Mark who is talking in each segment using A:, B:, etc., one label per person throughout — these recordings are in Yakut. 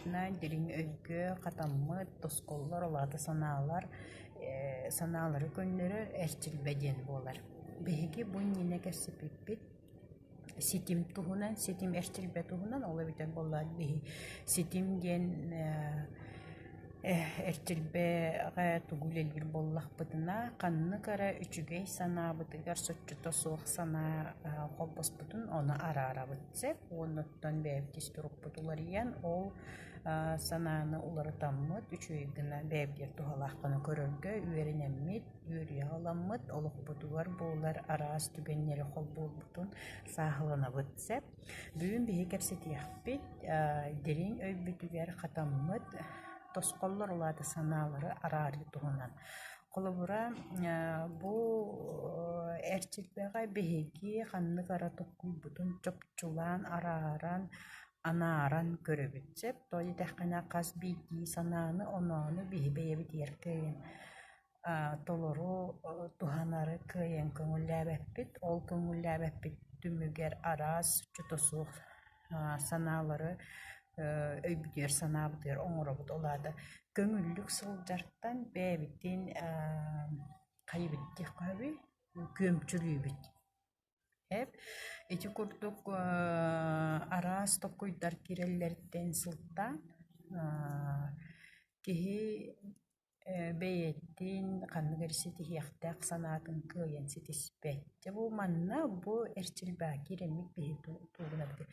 A: Дириҥ өйгө хатаммыт тосхоллор, ол аата санаалар, санаалары көннөрөр эрчилбэ диэн буолар. Биһиги бу иннинэ кэпсэппиппит ситим туһунан, ситим эрчилбэ туһунан, ол эбэтэр буоллаҕа биһи ситим диэн эрчилбэҕэ тугу үлэлиир буоллахпытына, ханнык эрэ үчүгэй санаабытыгар соччото суох санаа холбоспутун ону араарабыт сөп уонна оттон бэйэбит ис турукпут уларыйан, ол санааны уларытаммыт, үчүгэй гына бэйэбитигэр туһалаах гына көрөргө үөрэнэммит, үөрүйэх ыламмыт, олохпутугар буолар араас түгэннэри холбуурбутун сааһыланабыт сөп. Бүгүн биһиги кэпсэтиэхпит дириҥ өйбүтүгэр хатаммыт тосхоллор, ол аата санаалары араарыы туһунан. Холобура, бу эрчилбэҕэ биһиги ханнык эрэ толкуйбутун чопчулаан, арааран, анааран көрөбүт сөп. Тоҕо диэтэххинэ, хас биирдии санааны, оноону биһи бэйэбитигэр кыайан толору туһанары кыайан көҥүллээбэппит. Ол көҥүллээбэппит түмүгэр араас соччото суох санаалары өйбүтүгэр-санаабытыгар оҥоробут. Ол аата көҥүллүк сылдьартан бэйэбитин хайыбыт диэххэ сөбүй, күөмчүлүүбүт. Эп ити курдук араас толкуйдар киирэллэриттэн сылтаан киһи бэйэтин ханнык эрэ ситиһиэхтээх санаатын кыайан ситиспэт. Дьэ бу манна бу эрчилбэҕэ киирэммит биһи тугунабыт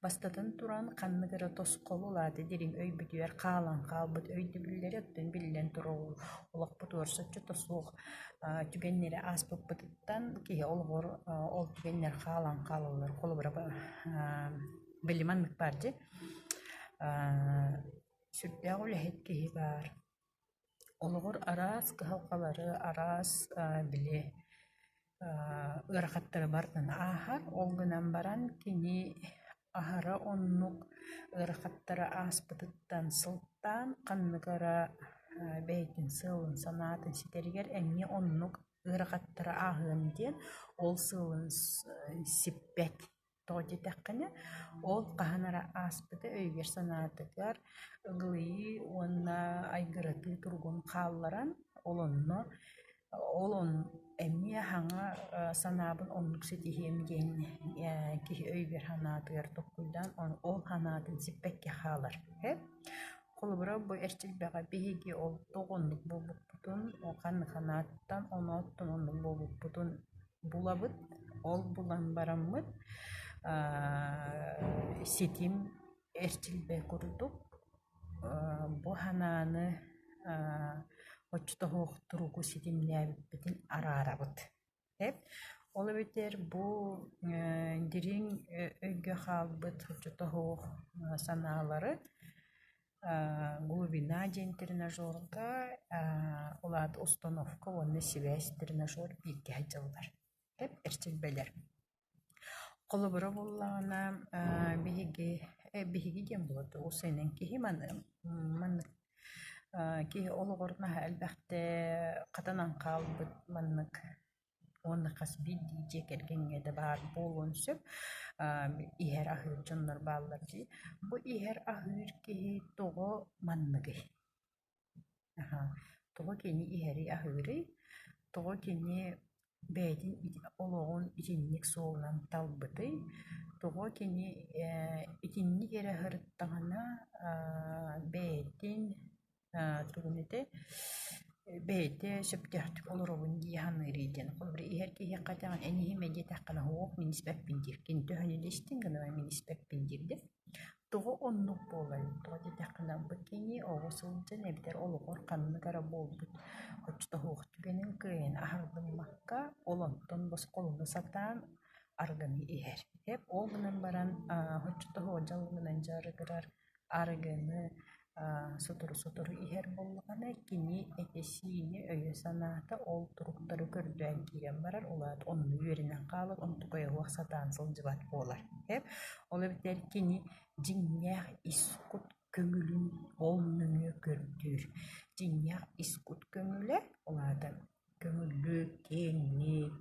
A: бастатан туран ханнык эрэ тосхолу улаата дириҥ өйбүтүгэр хаалан хаалбыт өйдөбүллэри оттон биллэн турар олохпутугар соччото суох түгэннэри ааспыппытыттан киһи олоҕор ол түгэннэр хаалан хаалаллар. Холобура били маннык баар дии сүрдээх үлэһит киһи баар. Олоҕор араас кыһалҕалары, араас били ыарахаттары барытын ааһар. Ол гынан баран кини аһара оннук ыарахаттары ааспытыттан сылтаан ханнык эрэ бэйэтин сыалын, санаатын ситэригэр эмиэ оннук ыарахаттары ааһыам диэн ол сыалын сиппэт. Тоҕо диэтэххинэ, ол хаһан эрэ ааспыта өйүгэр-санаатыгар ыгылыйыы уонна айгыратыы туругун хаалларан, ол онно ол эмиэ саҥа санаабын оннук ситиһиэм диэн киһи өйүгэр-санаатыгар толкуйдаан ол санаатын сиппэккэ хаалар. Холобура, бу эрчилбэҕэ биһиги ол тоҕо оннук буолбуппутун, ханнык санааттан, онооттон оннук буолбуппутун булабыт. Ол булан бараммыт ситим эрчилбэ курдук бу санааны оччотооҕу туругу ситимнээбиппитин араарабыт. Ол эбэтэр бу дириҥ өйгө хаалбыт оччотооҕу санаалары Глубина диэн тренажерга ол аата установка уонна сибээс тренажер бииргэ сылдьаллар. Эрчилбэлэр. Холобура буоллаҕына биһиги биһиги диэн буолуо дуо уопсайынан киһи маны маннык киһи олоҕор наһаа элбэхтэ хатанан хаалбыт маннык уонна хас биирдии дьиэ кэргэҥҥэ да баар буолуон сөп иһэр-аһыыр дьоннор бааллар дии. Бу иһэр-аһыыр киһи тоҕо манныгый? Тоҕо кини иһэрий-аһыырый? Тоҕо кини бэйэтин олоҕун итинник суолунан талбытый? Тоҕо кини итинник эрэ сырыттаҕына бэйэтин тугун этэй бэйэтэ сөптөөхтүк олоробун дии саныырый диэн. Холобура, иһэр киһиэхэ этэҕин эн иһимэ диэтэххинэ суох мин испэппин диир. Кини төһөнү да истиҥ гынан мин испэппин диир да. Тоҕо оннук буоларый? Тоҕо диэтэххинэ, бу кини оҕо сылдьан эбэтэр олоҕор ханнык эрэ буолбут оччотооҕу түгэнин кыайан аһардыммакка, ол онтон босхолоно сатаан арыгыны иһэр. Ол гынан баран оччотооҕу дьаллыгынан дьарыгырар арыгыны сотору-сотору иһэр буоллаҕына, кини этэ-сиинэ, өйө-санаата ол туруктары көрдөөн киирэн барар, ол аата онно үөрэнэн хаалар, онтукайа суох сатаан сылдьыбат буолар. Ол эбэтэр кини дьиҥнээх ис кут көҥүлүн ол нөҥүө көрдүүр. Дьиҥнээх ис кут көҥүлэ, ол аата көҥүллүк, киэҥник,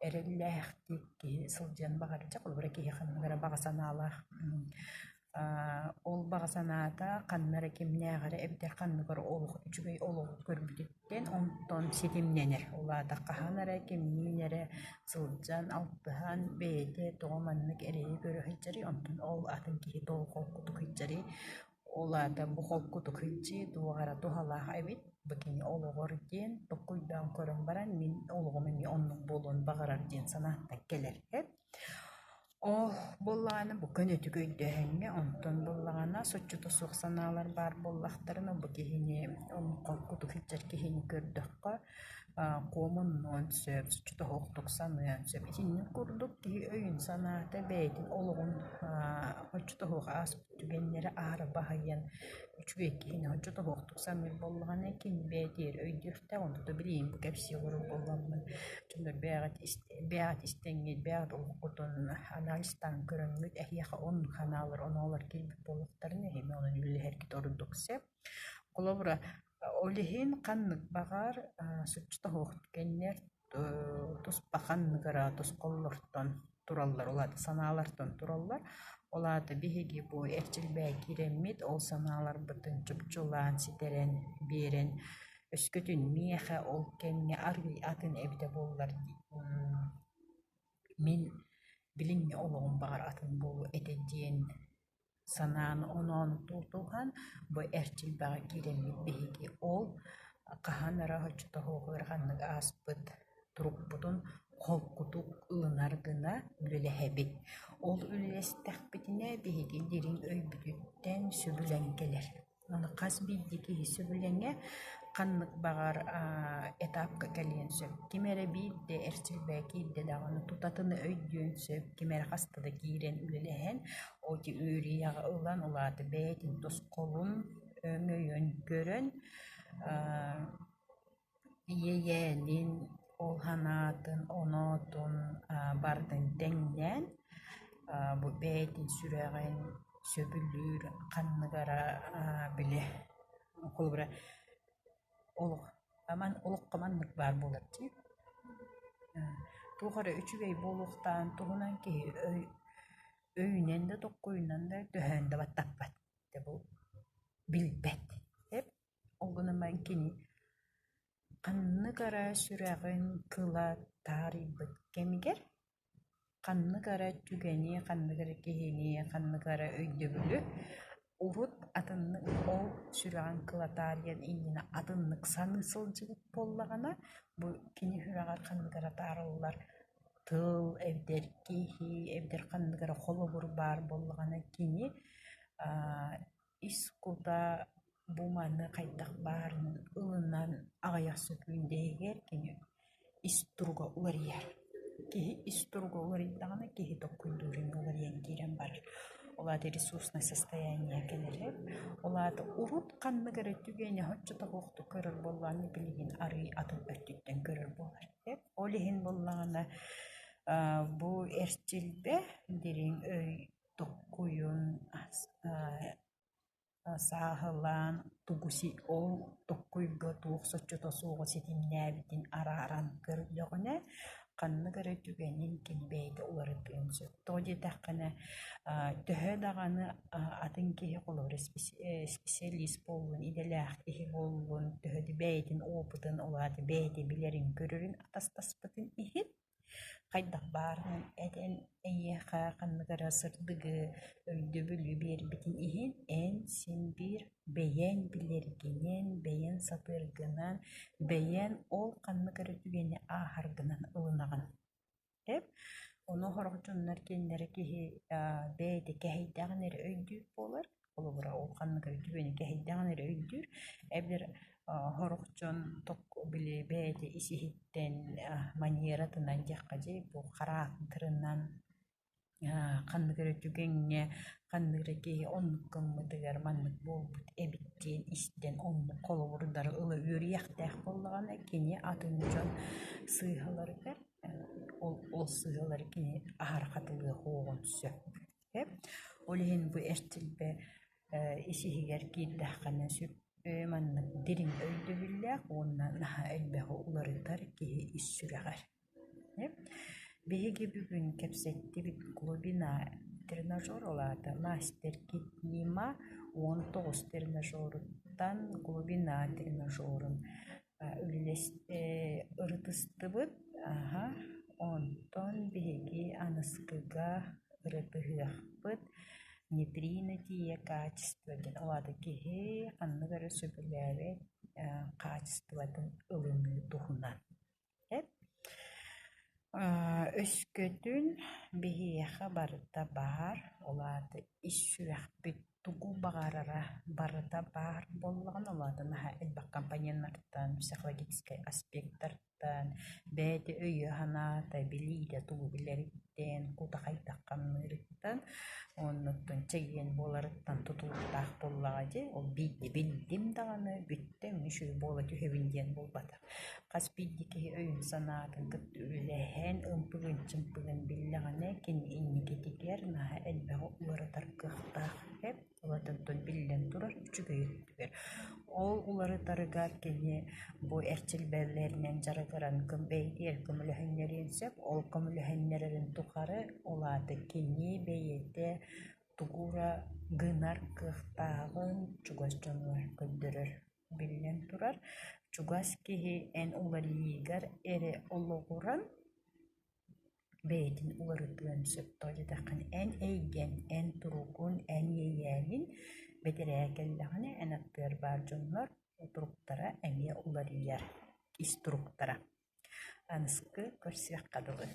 A: эрэллээхтик киһи сылдьыан баҕарар. Холобура, киһи ханнык эрэ баҕа санаалаах. Ол баҕа санаата ханна эрэ кимнээх эрэ эбэтэр ханнык эрэ олох үчүгэй олоҕу көрбүтүттэн онтон ситимнэнэр. Ол аата хаһан эрэ кимниин эрэ сылдьан, алтыһан бэйэтэ тоҕо маннык эрэйи көрө сылдьарый, онтон ол атын киһи тоҕо холкутук сылдьарый, ол аата бу холкутук сылдьыы туох эрэ туһалаах эбит, бу кини олоҕор диэн толкуйдаан көрөн баран мин олоҕум эмиэ оннук буолуон баҕарар диэн санааттан кэлэр эбит. Ол буоллаҕына бу көнөтүк өйдөөһүҥҥэ, онтон буоллаҕына соччото суох санаалар баар буоллахтарына бу киһини холкутук сылдьар киһини көрдөххө куомуннуон сөп, соччото суохтук саныан сөп. Итинник курдук киһи өйүн-санаата бэйэтин олоҕун соччото суох ааспыт түгэннэри аһара баһыйан үчүгэй киһини соччото суохтук саныыр буоллаҕына кини бэйэтигэр өйдүөхтээх, онто билигин бу кэпсии олорор буолламмын дьоннор бэйэҕит бэйэҕит истэҥҥит, бэйэҕит олоххутун анализтаан көрөҥҥүт эһиэхэ оннук санаалар, оноолор киирбит буолуохтарын эһиги онон үлэлэһэргит ордук сөп. Холобура, ол иһин ханнык баҕар соччото суох түгэннэр туспа ханнык эрэ тосхоллортон тураллар, ол аата санаалартан тураллар. Ол аата биһиги бу эрчилбээ киирэммит, ол санааларбытын чопчулаан, ситэрэн биэрэн Өскөтүн миэхэ ол кэмҥэ арыый атын эбитэ буоллар мин билиҥҥи олоҕум баҕар атын буолуо этэ диэн санааны оноон тутуһан бу эрчийбэҕэ киирэммит биһиги ол хаһан эрэ оччото суох ыараханнык ааспыт турукпутун холкутук ылынар гына үлэлэһэбит. Ол үлэлэстэхпитинэ биһиги дириҥ өйбүтүттэн сөбүлэҥ кэлэр. Ону хас биирдии киһи сөбүлэҥэ ханнык баҕар этапка кэлиэн сөп. Ким эрэ биирдэ эрчилбээ киирдэ даҕаны тутатына өйдүөн сөп, ким эрэ хаста да киирэн үлэлэһэн, ол үөрүйэҕи ылан, ол аата бэйэтин тосхолун өҥөйөн көрөн иэйээнин, ол санаатын, оноотун барытын тэҥнээн бу бэйэтин сүрэҕин сөбүлүүр ханнык эрэ били холобура олох олоххо маннык баар буолар дии туох эрэ үчүгэй буолуохтааҕын туһунан киһи өйүнэн да толкуйунан да төһөөн да баттаппат бу билбэт Ол гынан баран кини ханнык эрэ сүрэҕин кыла таарыйбыт кэмигэр ханнык эрэ түгэни, ханнык эрэ киһини, ханнык эрэ өйдөбүлү урут атыннык ол сүрэҕин кыла таарыйан иннинэ атыннык саныы сылдьыбыт буоллаҕына, бу кини сүрэҕэр ханнык эрэ таарыллар тыл эбэтэр киһи эбэтэр ханнык эрэ холобур баар буоллаҕына кини ис кута бу маны хайдах баарын ылынан аҕыйах сөкүүндэ иһигэр кини ис туруга уларыйар. Киһи ис туруга уларыйдаҕына киһи толкуйдуурун уларыйан киирэн барар. Ол аата ресурснай состояние кэлэрэ. Ол аата урут ханнык эрэ түгэни соччото суохтук көрөр буоллаҕына билигин арыый атын өттүттэн көрөр буолар. Ол иһин буоллаҕына бу эрчилбэ дириҥ өй толкуйун сааһылаан тугу ол толкуйга туох соччото суоҕу ситимнээбитин арааран көрдөҕүнэ, ханнык эрэ түгэнин кини бэйэтэ уларытыан сөп. Тоҕо диэтэххинэ, төһө даҕаны атын киһи холобур специалист буоллун, идэлээх киһи буоллун, төһө да бэйэтин опытын, ол аата бэйэтэ билэрин-көрөрүн атастаспытын иһин Хайдах баарынан этэн эйиэхэ ханнык эрэ сырдыгы, өйдөбүлү биэрбитин иһин эн син биир бэйэҥ билэргинэн, бэйэҥ сатыыргынан, бэйэҥ ол ханнык эрэ түгэни ааһаргынан ылынаҕын. Эп ону сорох дьоннор кинилэри киһи бэйэтэ кэһэйдэҕин эрэ өйдүүр буолар. Холобура, ол ханнык эрэ түгэни кэһэйдэҕин эрэ өйдүүр. Эбэтэр сорох дьон били бэйэтэ ис-иһиттэн манератынан диэххэ дии, бу хараактырынан ханнык эрэ түгэҥҥэ ханнык эрэ киһи оннук гыммытыгар маннык буолбут эбит диэн истэн оннук холобурдары ыла үөрүйэхтээх буоллаҕына, кини атын дьон сыыһаларыгар ол сыыһалары кини аһара хатылыа суоҕун сөп. Ол иһин бу эрчилбэ ис-иһигэр киирдэххинэ сүп маннык дириҥ өйдөбүллээх уонна наһаа элбэҕи уларытар киһи ис сүрэҕэр. Биһиги бүгүн кэпсэттибит глубина. Тренажер ол аата мастер Китнима 19 тренажеруттан глубина тренажерун ырытыстыбыт. Онтон биһиги аныскыга ырытыһыахпыт непринятие качества диэн. Ол аата киһи ханнык эрэ сөбүлээбэт хаачыстыбатын ылыныы туһунан. Өскөтүн биһиэхэ барыта баар, ол аата ис сүрэхпит тугу баҕарара барыта баар буоллаҕына, ол аата наһаа элбэх компоненнартан, психологическай аспектартан, бэйэтэ өйө-санаата, билиитэ тугу билэриттэн, кута хайдах хамныырыттан уонна чэгиэн буоларыттан тутулуктаах буоллаҕа дии. Ол биирдэ биллим даҕаны бүттэ, үчүгэй буола түһэбин диэн буолбатах. Хас биирдии киһи өйүн-санаатын кытта үлэлэһэн, ымпыгын-чымпыгын биллэҕинэ, кини инникитигэр наһаа элбэҕи уларытар кыахтаах эбит. Уларытан биллэн турар, үчүгэй өттүгэр. Ол уларытарыгар кини бу эрчилбэлэринэн дьарыгыран бэйэтигэр көмөлөһүннэриэн сөп. Ол көмөлөһүннэрэрин тухары ол аата кини бэйэтэ тугу эрэ гынар кыахтааҕын чугас дьонугар көрдөрөр. Биллэн турар, чугас киһи эн уларыйыыгар эрэ олоҕуран бэйэтин уларытыан сөп. Тоҕо диэтэххинэ, эн эйгэн, эн туругун, эн иэйээнин бэтэрээ кэллэҕинэ, эн аттыгар баар дьоннор туруктара эмиэ уларыйар, ис туруктара. Аныскы көрсүөххэ дылы.